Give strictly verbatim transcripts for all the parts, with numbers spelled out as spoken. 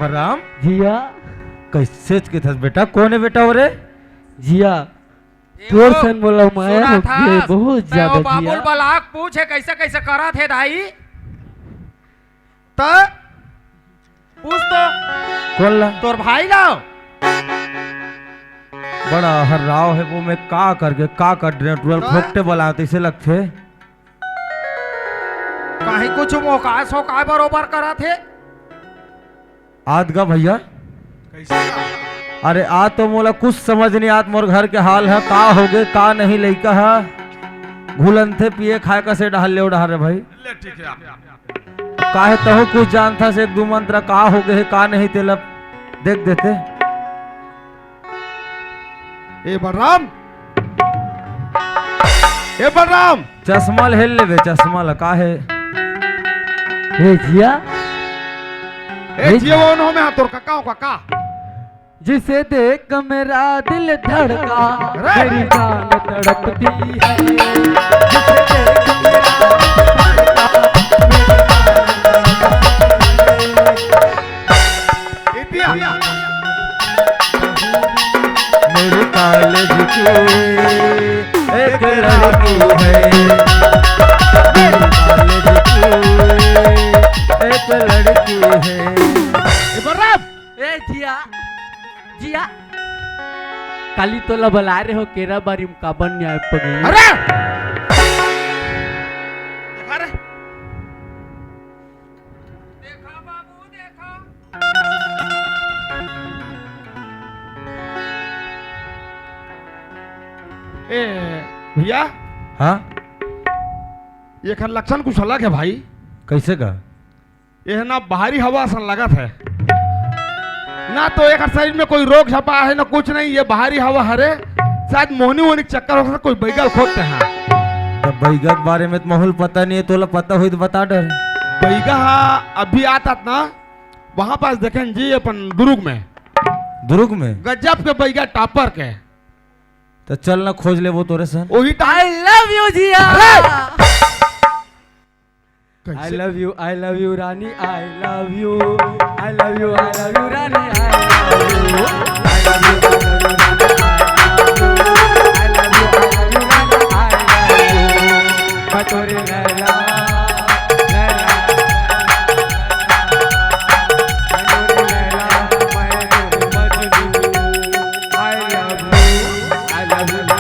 राम। जिया। कइसे चकित हस बेटा? कोन हे बेटा वो रे? जिया। ए तोर वो, सन मोला माया सुना होगे, था, बहुत मैं ज्यादा वो बाबुल जिया। बलाक पूछे कइसे कइसे करत हे दाई? त पूछ तो। कोन ला? तोर भाई ला। बड़ा हर्राव हे वो, मैं का करके का कर डरेंव, टूरा ल त? फोकटे बलात तइसे लगथे। काहीं कुछ मोकाय सोकाय बरोबर करत हे। आत गा भइया। कइसे गा? अरे आ तो मोला कुछ समझ नइ आत, मोर घर के हाल ह, का होगे, का नहीं, लइका ह घुलनथे पिए खाए कस डहर ले ओ डहर रे भाई। ले ठीक हे। काहे तहूँ कुछ जानथस एक दू मंत्र का होगे हे, का नहीं, तेला देख देते। ए बलराम, ए बलराम। चश्मा ल हेल लेबे, चश्मा ल, का हे? ए जिया। ए ए जिया, वो ओन हो, मैं हा तोर कका हों, कका। जिसे देख मेरा दिल धड़का, अरे! मेरी जान तड़पती है। जिसे देख मेरा दिल धड़का, मेरी जान तड़पती है। ए जिया। मेरे कॉलेज की एक लड़की है, मेरे कॉलेज की एक लड़की है। ए बलराम! ए जिया, जिया, काली तोला बलाय रहेंव, केरा बारी म काबर नइ आय पगली? अरे! देखा रे। देखा बाबू, देखा। ए, भइया। हाँ? एखर लक्षण कुछ अलग हे भाई। कइसे गा? एह ना बाहरी हवा असन लगत हे। ना तो एखर शरीर में कोई रोग झपा हे, ना कुछ नहीं, ये बाहरी हवा हरे। शायद मोहनी वोहनी के चक्कर हो सकथे, कोई बइगा ल खोजथे। हाँ। त बइगा के बारे में त महूँ ल पता नइ हे, तोला पता होही त बता डर। बइगा हा अभी आत आत ना, वहाँ पास देखेन जी अपन दुरुग में। दुरुग में? गजब के बइगा, टॉपर के। त चल ना खोज लेबो तोरे सन। ओही त I love you जिया। अरे! I love you, I love you Rani, I love you, I love you, I love you Rani, I love you, I love you, I love you Rani, I love you, I love you, I love you Rani, I love you, मैं तोरे लैला, लैला, मैं तोरे लैला, मैं तोरे Majnu, I love you।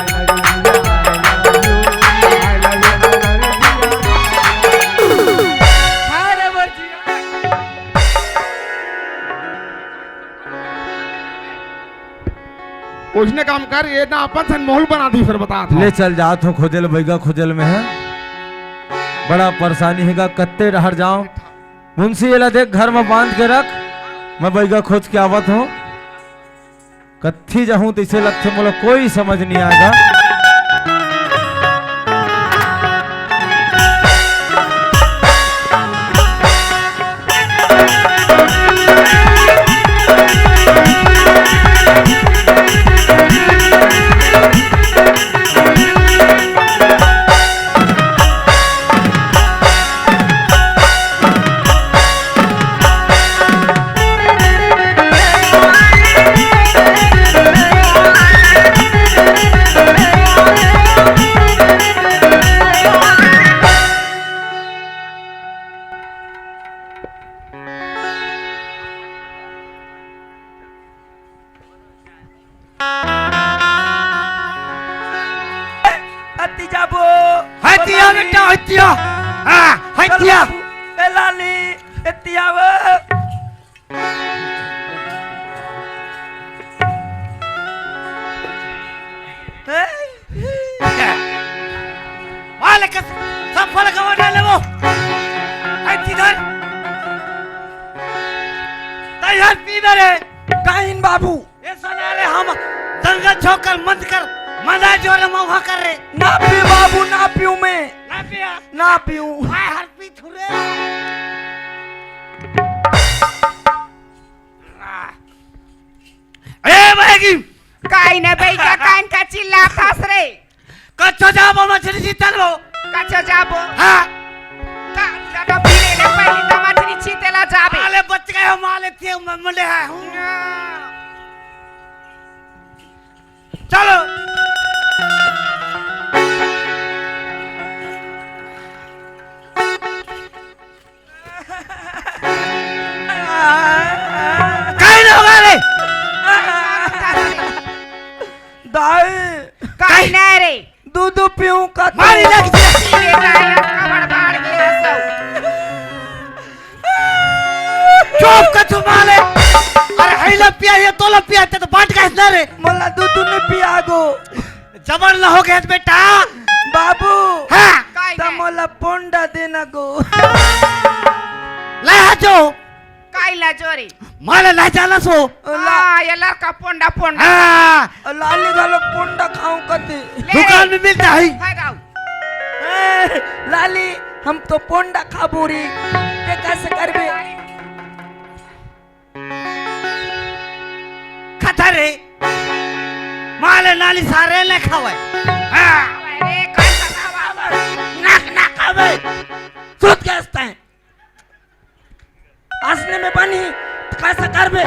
ओइसने काम कर, ये ना अपन सन माहौल बना दी, फेर बतात हंव। ले चल जात हंव खोजे ल, बइगा खोजे ल में हे। बड़ा परेशानी हे गा, कत्ते डहर जांव। मुंशी, एला देख, घर में बांध के रख, मैं बइगा खोज के आवत हंव। कत्ती जाहूं तइसे लगथे मोला, कोई समझ नइ आय गा। अति जाबो। हतिया बेटा, हतिया। हाँ, हतिया। ए लाली, अति आव। मालिक, सब फल गवा डाले वो। हतिया। तैयार पी रे। काहिन बाबू। ए सनाले हम दंगा छोकर मंद कर, मजा जोरे मौहा कर रे। ना पी बाबू, ना पीऊ मैं। ना पिया। ना पीऊ। हाय हर पी थुरे। ए बइगी। काइन बइगा, काइन का चिल्लात हस रे? कच्चो जाबो मछली जीतल वो। कच्चो जाबो? हाँ। का, का, का पीले ले पहली तो मछली छीते ला जाबे। माले बच गए हो, माले के म-, मले है हूँ। चलो। काहे न होगा रे? दाई। काहे न रे? दूध पीऊं का तो? मारी लग जा। ये बेटा, ये कमर बाढ़ गया सब। चुप कर तू माले। अरे, है ला पिया, ये तो ला पिया, ते तो बांट का हिस्सा रे। मोला दूध नहीं पिया गो। जबर न हो गया बेटा। बाबू। हाँ। काय त है? मोला पोंडा देना गो। ले आ जो। काय ला जोरी? माला ना जाला सो। ला। हाँ, ये लड़का पोंडा, पोंडा। हाँ। लाली घलो पोंडा खाऊं कते। ले दुकान रे। में मिलता है। है गाऊ। ए, लाली, हम तो पोंडा खाबो रे। ते कैसे करबे? खतरे। माले नाली सारे ने खावे। हाँ। अरे, कौन सा खावा? नाक, नाक खावे। सुत के हंसते हैं। असने में पानी, कैसा करबे?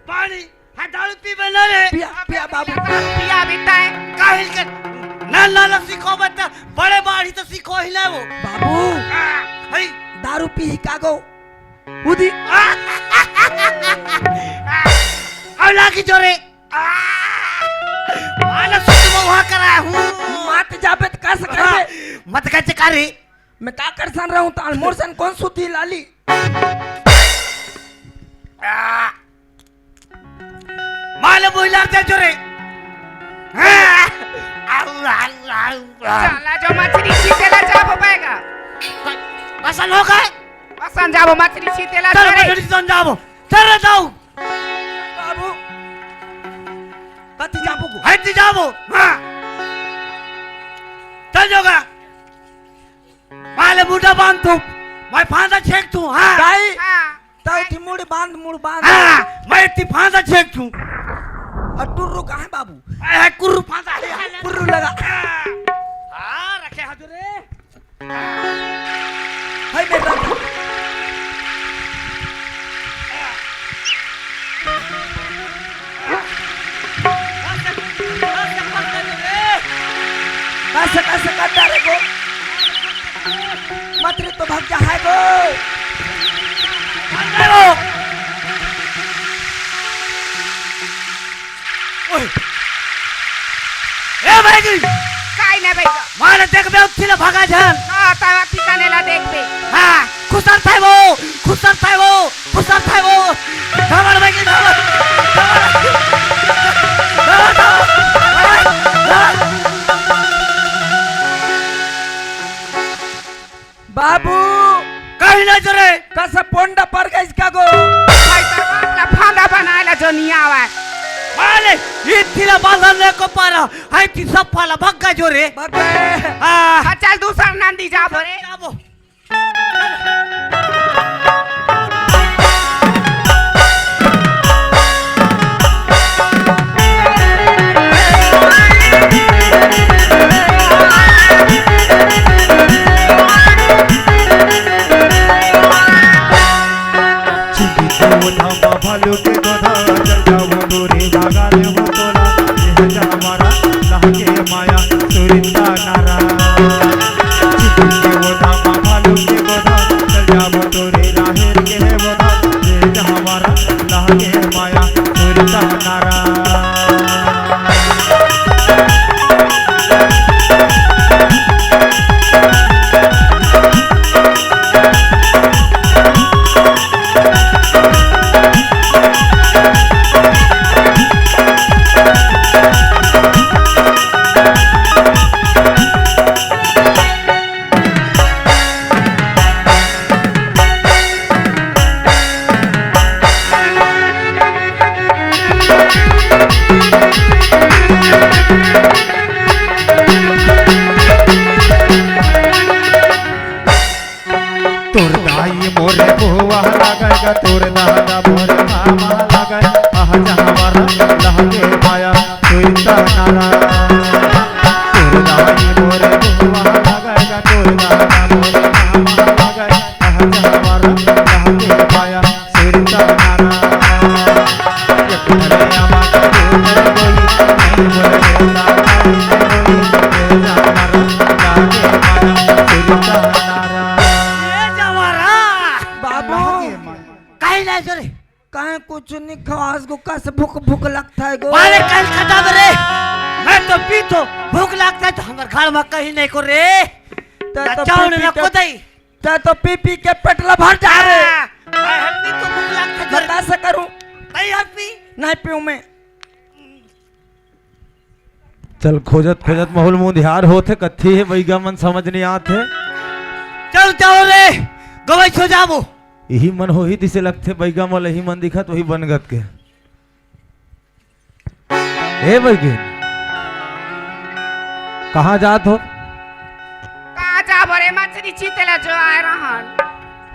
पानी, हाँ, दारू पीबे ना रे। पिया, पिया बाबू। पिया बिता है। काहिल के ना, ना, ना सीखो बच्चा, बड़े बाढ़ी तो सीखो ही ना वो। बाबू, हाँ, है। दारू पी ही का गो? उदी। हाँ। अब लागी जोरे। आ, माला सुत में वहाँ करा हूँ। मत जाबे त कैसे करबे? मत कैसे करे? मैं का कर सन रहूं, ताल मोर सन कौन सुती लाली? आ, माले बोइला दे जोरे। हाँ, आउ, आउ, आउ, आउ। चला जो मछरी छीटेला जाबो बैगा। पसंद हो गए? पसंद जाबो मछरी छीटेला चल, जोरे। मछरी सन जाबो। चल रे जाऊ। बाबू, कति जाबो गो? हट जाबो। हाँ। चल जोगा। माले मुंडा बांध तू, मैं फांदा छेक तू, हाँ। दाई, हाँ। ताऊ थी मुड़ी बांध, मुड़ बांध। हाँ, मैं थी फांदा छेक तू। और टुर्रू कहाँ है बाबू? ए, कुर्रू फांदा है। कुर्रू लगा। हाँ, रखे हाथ रे। हाय मेरा। कस, कस, कस, कस, कस, मत रे तो भाग जा, हाय गो। भाग जा गो। ओए। ए भाई जी। काय ना भाई का? मारे देखबे उठिले भागा झन। हाँ, तावा ठिकाने ला देखबे। हाँ, खुसर थाय वो, खुसर थाय वो। पुसर थाय वो। धमर भाई की धमर। धमर। धमर, धमर। बाबू। कहीं ना चले। कस पोंडा पर गइस का गो? भाई, तर बाप ला फांदा बनाए ला जो नहीं आवा। माले, ये थिला बांधन ने को पारा। हाय थी सब फाला भग गए जो रे। भग गए। हाँ। हाँ, चल दूसर नंदी जाबो रे। जाबो। छिंदी के ओधा म भालू के गोधा, चल जाबो टूरी भागा देबो तोला, ये जा हमारा लहके माया सुरिंदा नारा। छिंदी के ओधा म भालू के गोधा, चल जाबो टूरी राहेर के बोधा, ये जा हमारा लहके माया सुरिंदा नारा। तोर दाई मोरे बुआ लगय गा, तोर दादा मोरे मामा लगय, आह जहाँ मारा लहके पाया, सुइता नारा। तोर दाई मोरे बुआ लगय गा, तोर दादा मोरे मामा लगय, आह जहाँ मारा लहके पाया, नहीं, नहीं, जोरे। काहे कुछ नहीं खवास गो, कस भूख भूख लगता है गो। अरे कल खत्म रे, मैं तो पी तो भूख लगता है तो हमर घर में कहीं नहीं को रे। तै तो चावल पी पी ना के, कोदई। तै तो पी पी के पेट ला भर जा रे। हाँ, मैं हर पी तो भूख लगता है जोरे। बता से करूं। नहीं हर पी। नहीं पीऊं मैं। चल, खोजत खोजत माहौल मुंधियार होत हे, कत्थी हे बइगा मन समझ नइ आत हे। चल जाओ रे, गवई छो जाबो। इही मन होही दिसे लगथे, बइगा मोला इही मन दिखत, वही बनगत के। ए बइगे, कहाँ जात हो? कहाँ जाबो रे, मछरी छीते ला जो आए रहन।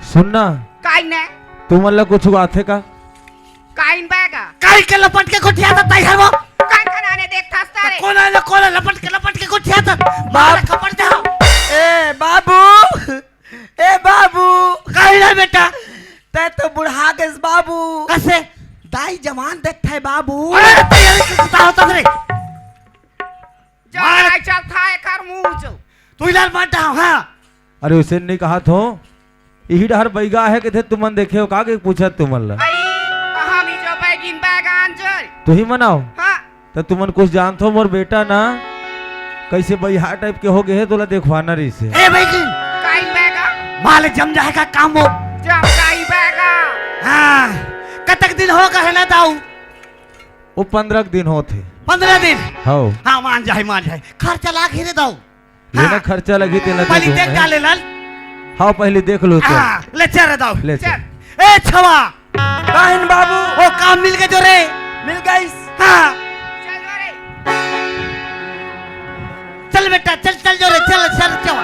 सुन ना। काई ने? तुमन ला कुछ आथे का? काइन बैगा। काई के लपट के गोठियाथस तैं हर वो? कान खनाने देखथस तारे। कोन आने, कोन लपट के, लपट के गोठियाथस? बाप। मार खपड़ दे हो। ए बाबू, ए बाबू। काई ना बेटा? तै तो बुढ़ा गेस बाबू। कसे? दाई जवान देखथे बाबू। अरे, तैयारी से सुता होता रे। जब मार। दाई चलथा एकर मुंह जो। तू इलाज मारता हो, हाँ। अरे, उसे नहीं कहा थो। इही डहर बइगा हे, कथे तुमन देखे हो का के पूछत तुमन ला। आई, हम ही जो बैगिन बैगान जोर। तू ही मनाओ। हाँ। त तुमन कुछ जानथो, मोर बेटा ना, कइसे बइहा टाइप के हो गे हे, तोला देखवाना रहिसे। ए बैगिन। काई बैगा? माले जम जाहे का काम वो। जम जाही बैगा। हाँ। कतक दिन हो गे हे ना दाऊ? वो पंद्रह दिन होत हे। पंद्रह दिन? हव। हाँ, मान जाही, मान जाही। खर्चा लाग ही रे दाऊ। लेना हाँ। खर्चा लगही तेला दे पहली दूं देख मैं। डाले लाल। हाँ, पहली देख लो तो। हाँ, ले चल रे दाऊ। ले चल। चल। ए छवा। काहिन बाबू। ओ काम मिल गे जो रे। मिल गइस। हाँ। चल बेटा, चल, चल जो रे, चल, चल, चल।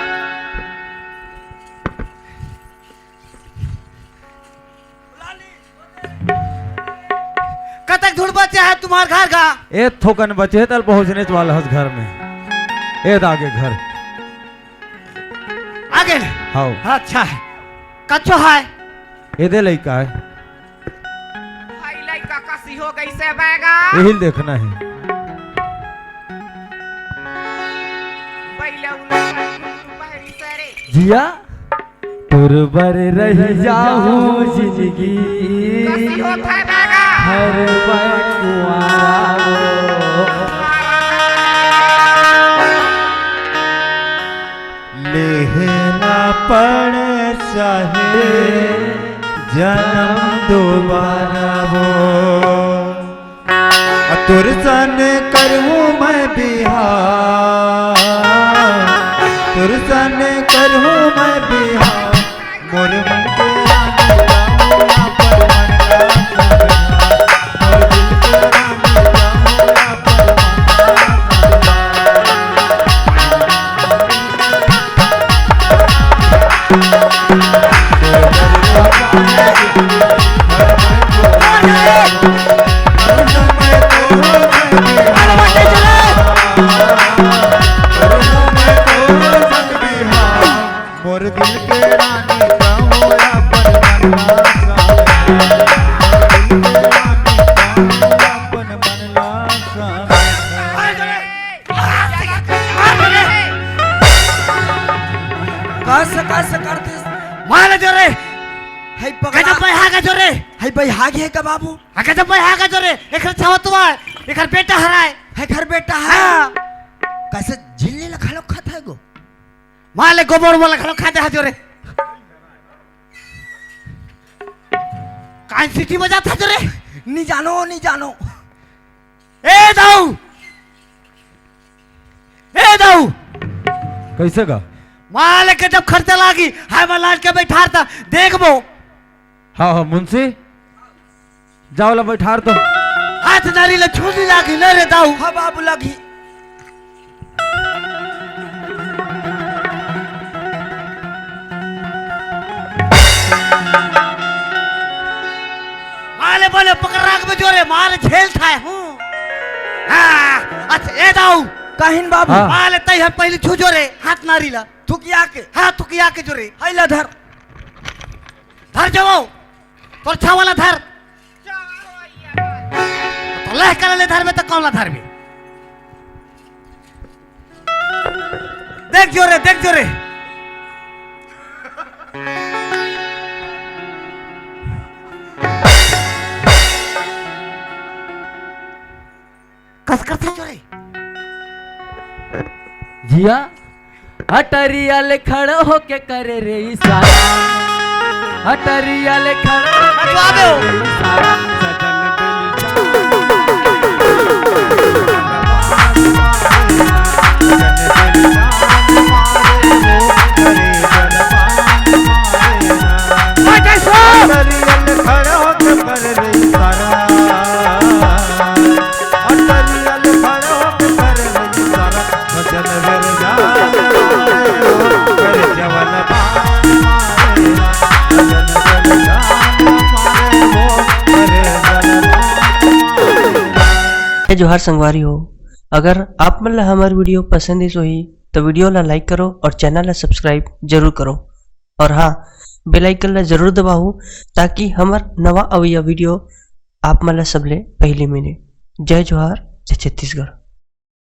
कतक दूर बचे हे तुम्हर घर का? ए थोकन बचे हे, तल पहुंचने वाला हस घर में। ए दागे घर। आगे ने? हाव। अच्छा हे। कच्छो हे? ए दे लइका हे। भाई लइका कसी हो गइसे बैगा। यही देखना हे। बैले उन्हें पहरी सरे। जिया। तोर बर रहि जाहूं जिनगी कसी होत हे बैगा? हर पल कुंवारा वो। लेहे ना पड़ चाहे जनम दोबारा वो। आ तोर सन करहूं मैं बिहाव, तोर सन करहूं मैं बिहाव। मोर मन के रानी राम राम पर मन राम राम। मोर दिल के रानी राम राम पर मन राम राम। मोर दिल के रानी, कहूँ अपन मनवा समझा। मोर दिल के रानी, कहूँ अपन मनवा समझा। कस, कस करतिस। मार जो रे। हई पगला। गजब बइहा गजो रे। हई बइहा गे का बाबू? आ गजब बइहा गजो रे। एकर छवा तो आय, एकर बेटा हराय। एकर बेटा हराय। हाँ। कइसे झिल्ली ला घलो खाथे गो? मार ले गोबर वाला घलो खाथे हा जो रे। कान सीटी बजाथे हा जो रे। नी जानो, नी जानो। ए दाऊ, ए दाऊ। कइसे गा? मालिक के जब खर्चा लागी, हाय मैं लाज के बइठार त देखबो। हाँ, हाँ, मुंशी, जाओ ला बइठार तो। हाथ नारी ला छूली लागी न रे दाऊ। हाँ बाबू लागी। माले बोले पकड़ राख में जो रे, माले झेल खाए हूँ। हाँ, अच्छा, ए दाऊ। काहिन बाबू? हाँ। माले तई हम पहले छू जो रे, हाथ नारी ला। थुकिया के? हाँ, थुकिया के जो रे। हई ला धर। धर जो वो। तोर छावा ला धर। तो लह कर ले धर में तो कौन ला धर में? देख जो रे, देख जो रे। बस करते जो रे। जिया, अटरिया ले खड़ा होके करे रे इशारा। अटरिया ले खड़ा होके बजवा दे हो। करे रे इशारा। सजन बेली जय जोहार संगवारी हो, अगर आप मन ला हमर video पसंद आइस होही, तो video ला like करो और channel ला subscribe जरूर करो। और हाँ, bell icon ला जरूर दबाओ, ताकि हमर नवा अवइया video आप मन ला सबले पहली मिले। जय जोहार, जय छत्तीसगढ़।